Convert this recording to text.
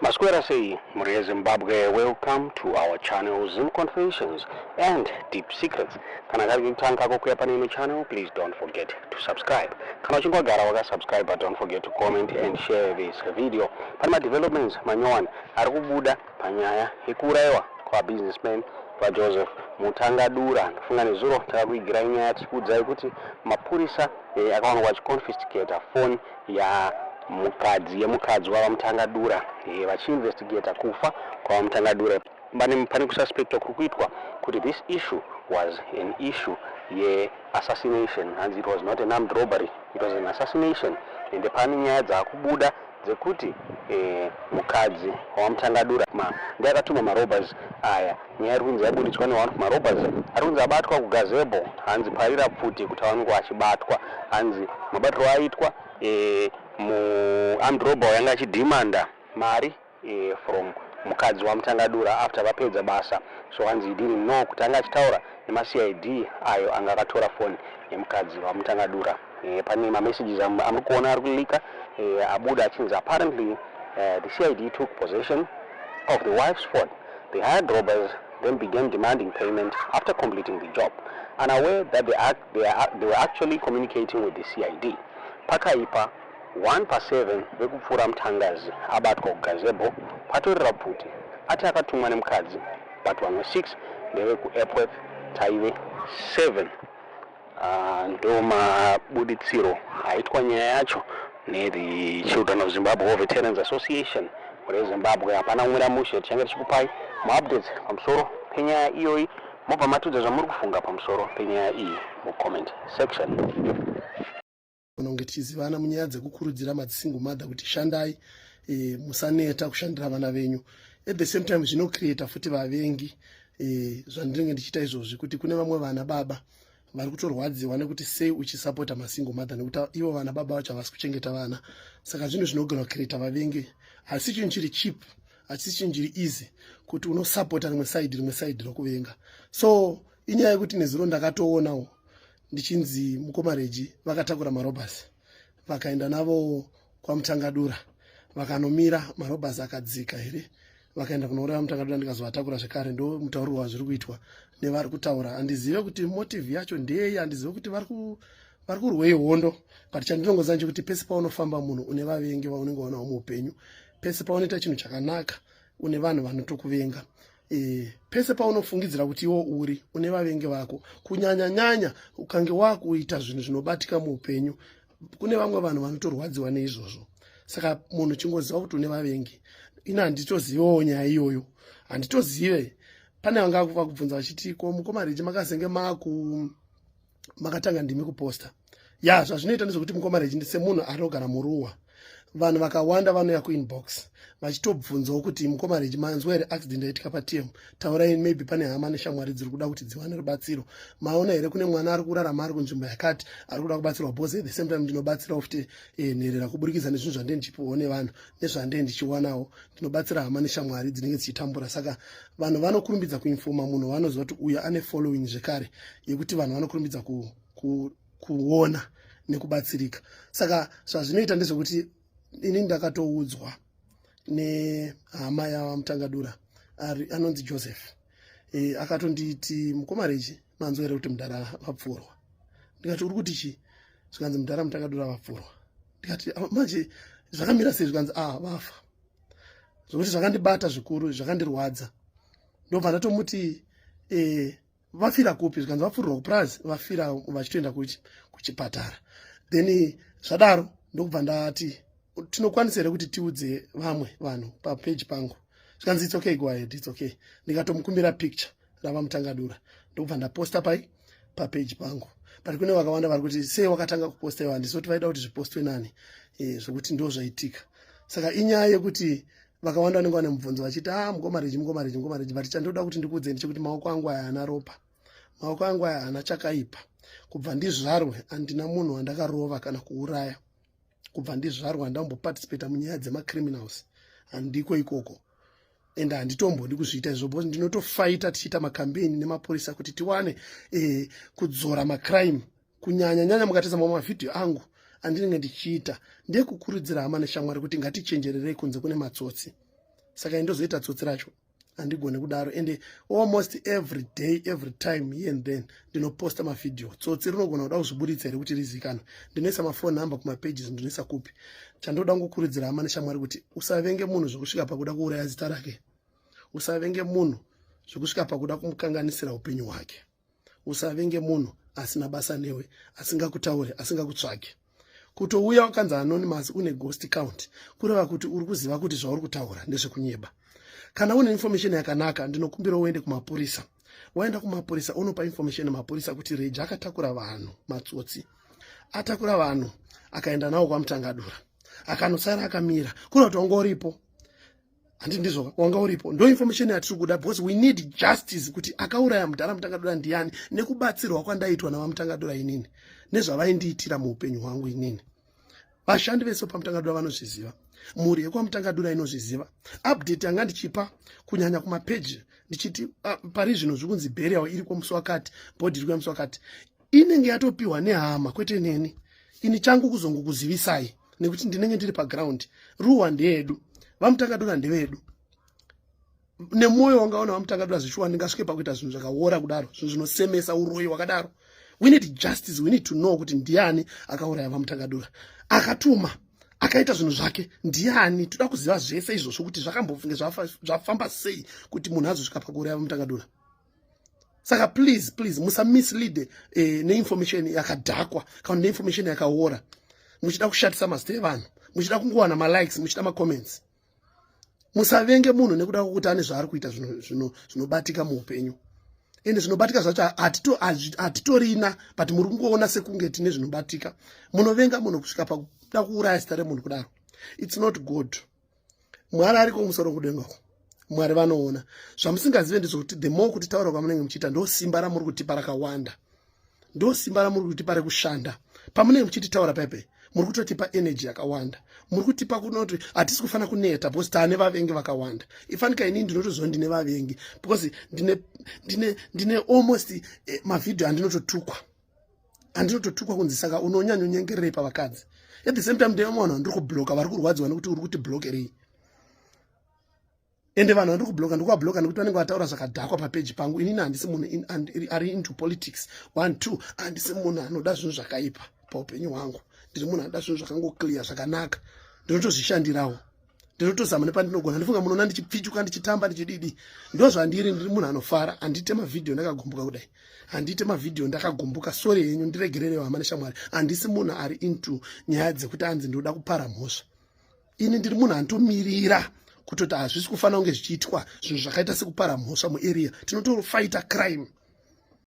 Maswera sei mhuri yeZimbabwe, welcome to our channel Zim Confessions and Deep Secrets. Kana kari kekutanga kako kuya pane ino channel, please don't forget to subscribe. Kana uchinge wagara wakasubscribe, don't forget to comment and share this video. Pane madevelopments manyowani ari kubuda panyaya yekuurayiwa kwabusinessman vaJoseph Mutangadura. Ndofunga nezuro takakuigirai nyaya tichikuudzai kuti mapurisa akawanikwa achiconfiscata phone ya mukadzi yemukadzi wavaMutangadura vachiinvestigata kufa kwavaMutangadura. Pane kususpectwa kuri kuitwa kuti this issue was an issue yeassassination. Hanzi it was not an armed robbery, it was an assassination. Ende pane nyaya dzaakubuda dzekuti mukadzi waMutangadura ndiye akatuma marobbers aya. Nyaya iri kunzi yabuditswa neone of marobbers ari kunzi abatwa kugazebo. Hanzi parira pfuti kuti awanikwa achibatwa. Hanzi mabatirwo aitwa, muarmed robber yanga achidhimanda mari from mukadzi waMutangadura after vapedza basa. So hanzi he didn't know kuti anga achitaura nemaCID ayo anga akatora foni yemukadzi waMutangadura. Pane mamessages amuri kuona ari kuleaka, abuda achinzi apparently the CID took possession of the wife's phone. The hired robbers then began demanding payment after completing the job, unaware that they were actually communicating with the CID. Pakaipa. 1 pa7 vekupfuura Mutangazi abatwa kugazebo patorera pfuti, ati akatumwa nemukadzi, but vamwe 6 ndevekuEpworth, taive 7. Ndo mabuditsiro aitwa nyaya yacho nethe Children of Zimbabwe War Veterans Association. Mhuri yeZimbabwe, hapana kumira mushe, tichange tichikupai maupdates pamusoro penyaya iyoyi. Mobva matudza zvamuri kufunga pamusoro penyaya iyi mucomment section. Kunonge tichizivana munyaya dzekukurudzira masingle mother kuti shandai, musaneta kushandira vana venyu. At the same time zvinocreata futi vavengi, zvandinenge ndichiita izvozvi, kuti kune vamwe vana baba vari kutorwadziwa nekuti sei uchisapota masingle mother, nekuti ivo vana baba vacho havasi kuchengeta vana. Saka zvinhu zvinogona kucreata vavengi. Asi chinhu chiri cheap, hachisi chinhu chiri easy kuti unosapota rimwe side, rimwe side rokuvenga. So inyaya yekuti nezuro ndakatoonawo ndichinzi mukoma Reji vakatakura marobbers, vakaenda navo kwaMutangadura, vakanomira, marobbers akadzika here, vakaenda kunouraya Mutangadura. Ndikazovatakura zvekare. Ndo mutauriro wazviri kuitwa nevari kutaura. Handizive kuti motive yacho ndeyei, handizive kuti vari kurwei hondo, but chandinongoziva ndechekuti pese paunofamba munhu une vavengi vaunenge wanawo muupenyu. Pese paunoita chinhu chakanaka une vanhu vanotokuvenga. Pese paunofungidzira kuti iwo uri une vavengi vako, kunyanya nyanya ukange wakuita zvinhu zvinobatika muupenyu, kune vamwe vanhu vanotorwadziwa neizvozvo. Saka munhu chingoziva kuti une vavengi. Ina handitozivewo nyaya iyoyo, handitozive. Pane vanga vakubvunza vachiti, "Ko mukoma Reji, makazenge maku makatanga ndimi kuposta?" Ya, zvazvinoita ndezvekuti mukoma Reji semunhu anogara muruwa, vanhu vakawanda vanouya kuinbox vachitobvunzawo kuti, "Mukoma Reji, manzwa here accident yaitika paTM? Taurai, maybe pane hama neshamwari dziri kuda kuti dziwane rubatsiro. Maona here kune mwana ari kurarama ari kunzvimbo yakati ari kuda kubatsirwa?" Because at the same time ndinobatsirawo futi nherera kuburikidza nezvinhu zvandee ndichipiwawo nevanhu nezvandee ndichiwanawo. Ndinobatsira hama neshamwari dzinenge dzichitambura. Saka vanhu vanokurumbidza kuinfoma munhu vanoziva kuti uyu ane following zvekare, yekuti vanhu vanokurumbidza kuona nekubatsirika. Saka zvazvinoita ndezvekuti ini ndakatoudzwa nehama yaMutangadura anonzi Joseph. Akatonditi, "Mukoma Reji, manzwa here kuti mudhara vapfurwa?" Ndikati, "Uri kuti chii?" Zvikanzi, "Mudhara Mutangadura vapfurwa." Ndikati, "Ah, manje zvakamira sei?" Zvikanzi, "Ah, vafa." Zvokuti zvakandibata zvikuru, zvakandirwadza. Ndobva ndatomuti, "Vafira kupi?" Zvikanzi, "Vapfurirwa kupurazi, vafira vachitoenda kuchipatara." Then zvadaro ndokubva ndati, "Tinokwanisa here kuti tiudze vamwe vanhu papeji pangu?" Zvikanzi, "It's okay, go ahead, it's okay." Ndikatomukumbira picture ravaMutangadura, ndokubva ndaposta pai papeji pangu. But kune vakawanda vari kuti, "Sei wakatanga kuposta iwa?" Handisi vaida kuti zvipostwe nani, zvokuti ndo zvaitika. Saka inyaya yekuti vakawanda vanenge vane mubvunzo vachiti, "Ah, mukoma Reji, mukoma Reji, mukoma Reji." But chandoda kuti ndikuudze ndechekuti maoko angu aya haana ropa, maoko angu aya haana chakaipa. Kubva ndizvarwe handina munhu wandakarova kana kuuraya. Kubva ndizvarwe handamboparticipata munyaya dzemacriminals, handiko ikoko, ende handitombodi kuzviita izvo, because ndinotofaita tichiita macampaign nemapurisa kuti tiwane kudzora macrime. Kunyanya nyanya mukatarisa mamwe mavhidhiyo angu andinenge ndichiita, ndekukurudzira hama neshamwari kuti ngatichenjererei, kunze kune matsotsi. Saka indozoita tsotsi racho, handigone kudaro. Ende almost every day, every time, here and then ndinoposta mavhidhiyo. Tsotsi rinogona kuda kuzviburitsa here kuti rizikanwe? Ndinoisa mafone number kumapages, ndinoisa kupi. Chandoda kungokurudzira hama neshamwari kuti usavenge munhu zvekusvika pakuda kuuraya zita rake, usavenge munhu zvekusvika pakuda kumukanganisira upenyu hwake, usavenge munhu asina basa newe, asingakutaure, asingakutsvage. Kutouya wakanzi anonymous, une ghost count, kureva kuti uri kuziva kuti zvauri kutaura ndezvekunyeba. Kana une information yakanaka, ndinokumbira uende kumapurisa. Waenda kumapurisa, unopa information mapurisa kuti Reji akatakura vanhu, matsotsi atakura vanhu, akaenda nawo kwaMutangadura, akanosara akamira. Kureva kuti wanga uripo, handi ndizvo? Wanga uripo. Ndo information yatiri kuda, because we need justice kuti akauraya mudhara Mutangadura ndiani, nekubatsirwa kwandaitwa navaMutangadura inini, nezvavaindiitira muupenyu hwangu inini. Vashandi vese paMutangadura vanozviziva, mhuri yekwaMutangadura inozviziva. Update yanga ndichipa kunyanya kumapeji ndichiti pari zvino zvikunzi burial iri kwomusi wakati, body iri kwemusi wakati, inenge yatopiwa nehama, kwete neni. Ini changu kuzongokuzivisai nekuti ndinenge ndiri paground. Ruwa ndeyedu, vaMutangadura ndevedu. Nemwoyo wangaona vaMutangadura, zvichiwa ndingasvike pakuita zvinhu zvakaora kudaro, zvinhu zvinosemesa, uroyi hwakadaro? We need justice. We need to know kuti ndiani akauraya vaMutangadura, akatuma, akaita zvinhu zvake ndiani. Toda kuziva zvese izvozvo kuti zvakambofunge zvafamba sei kuti munhu azosvika pakuuraya vaMutangadura. Saka please, please, musamislead neinformation yakadhakwa kana neinformation yakaora, muchida kushatisa mazita evanhu, muchida kungowana malikes, muchida macomments. Musavenge munhu nekuda kwokuti ane zvaari kuita zvinobatika muupenyu. Ende zvinobatika zvacho hatitorina, but muri kungoona sekunge tine zvinobatika. Munovenga munhu kusvika pakuda kuuraya zita remunhu kudaro. It's not good. Mwari ariko kumusoro kudenga, Mwari vanoona. Zvamusingazive ndezvekuti the more kuti taura kwamunenge muchiita, ndo simba ramuri kutipa rakawanda, ndo simba ramuri kutipa rekushanda. Pamunenge muchititaura paipe, muri kutotipa energy yakawanda, muri kutipa kunoti hatisi kufanira kuneta, because taane vavengi vakawanda. Ifanika inini ndinotoziva ndine vavengi, because ndine almost mavhidhiyo andinototukwa, andinototukwa kunzi, "Saka unonyanyonyengererei pavakadzi?" At the same time, ndine vanhu vandiri kubloka vari kurwadziwa nekuti uri kuti blokerei. Ende vanhu vandiri kubloka, ndiri kuvabloka nekuti vanenge vataura zvakadhakwa papeji pangu. Inini handisi munhu ari into politics. One, two, handisi munhu anoda zvinhu zvakaipa paupenyu hwangu. Ndiri munhu anoda zvinhu zvakangoclear, zvakanaka. Ndinotozvishandirawo, ndinotozama nepandinogona. Ndifunga munoona ndichipfichuka, ndichitamba, ndichididi, ndo zvandiri. Ndiri munhu anofara. Handiite mavhidhiyo ndakagumbuka kudai, handiite mavhidhiyo ndakagumbuka. Sorry henyu, ndiregererewo, hama neshamwari. Handisi munhu ari into nyaya dzekuti anzi ndoda kupara mhosva. Ini ndiri munhu anotomirira kutoti hazvisi kufanira kunge zvichiitwa zvinhu zvakaita sekupara mhosva muarea. Tinotofighta crime.